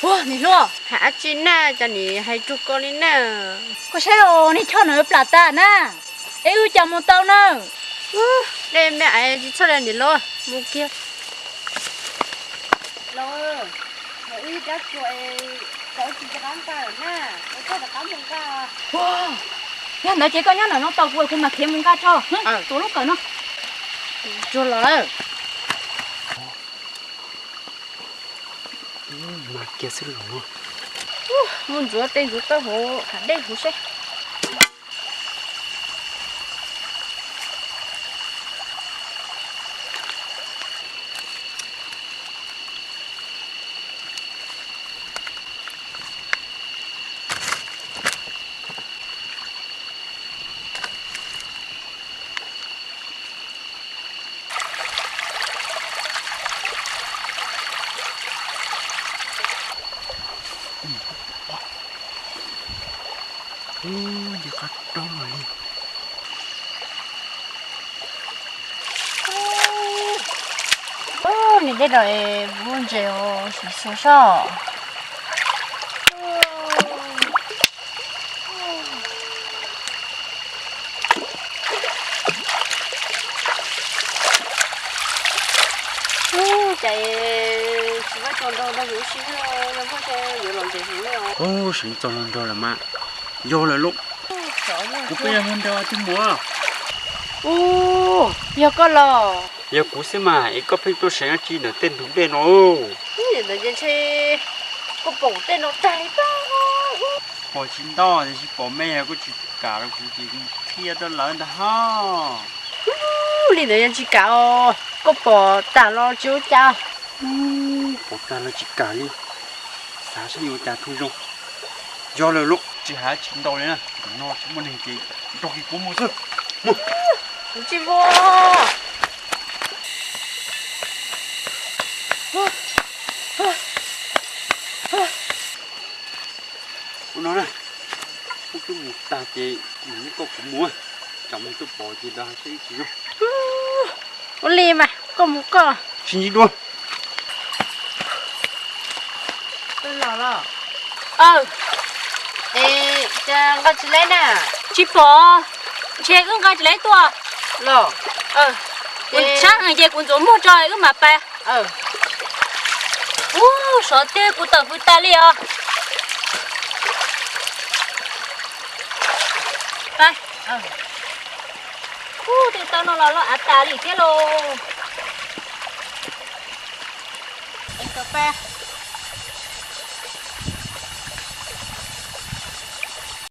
Ua, niam hluas, hais dab tsi na, cas nim hais rug ko li na? Koj saib os, niag choj no plam tas na, es wb cas mus tau na? Dej me ais tsis txhob li niam hluas, mus kiag. Los, ib dab tsuas es tsis rov qab nqa lawm na, es koj rov qab mus nqa. Yog ntawd ces koj nyob ntawm no tos kuv, kuv mam khiav mus nqa tso. Tuav lub kawm no. Tsuag los lawm. Mas kiag xwb los. Mus ntxuav tes ntxuav taw hauv hav dej hauv seb. Ub, nce qab roob los li. Ub, niam dej no es muaj ntses os, siv xua soj. Ub, cas tsis muaj txog nrog nrog yus ua si thiab, yog muaj ces yuav los ntses heev li os. Ub, seev txog nrog nrog lawm mas. Yog lawm lauj. Kuv peb yog nrog twb mus. Ub, yog koj los? Yog kuv xwb mas, es koj pheej tuaj seev dab tsi ntawm tej ntug dej no? Ntawd ces ntshe koj pom tej no tag li tag. Pom tsis ntau tiam sis pom me koj tsis kam los kuv ces kuv qhia rau lawv ntag ho. Li ntawd yog tsis kam os, koj pom tag los tsis ua cas. Pom tag los tsis kam li, xav saib yuav ua cas thiaj zoo. Yog lawm lauj, tsis hais tsis ntau li na, tam no tsis muaj neeg ces nrog kiag kuv mus xwb. Mus. Kuv tsis mus. Ua no na, kuv twb mus tag ces mus neb koj kuv mus, tsam mus tuaj pom ces lawv hais saib ib tsis zoo. Ua li mas koj mus koj. Sib ntsib dua. Los los. Aw, es cas nqa tsis leb na? Tsis pom, ntshe wb nqa tsis leb tuaj los. Kuv tshab heev ces kuv ntxuav muag tso wb mam pais. Ub, sov twg kuv tawm hws tas li os. Ub, twb tau no los loj av tas li thiab lauj.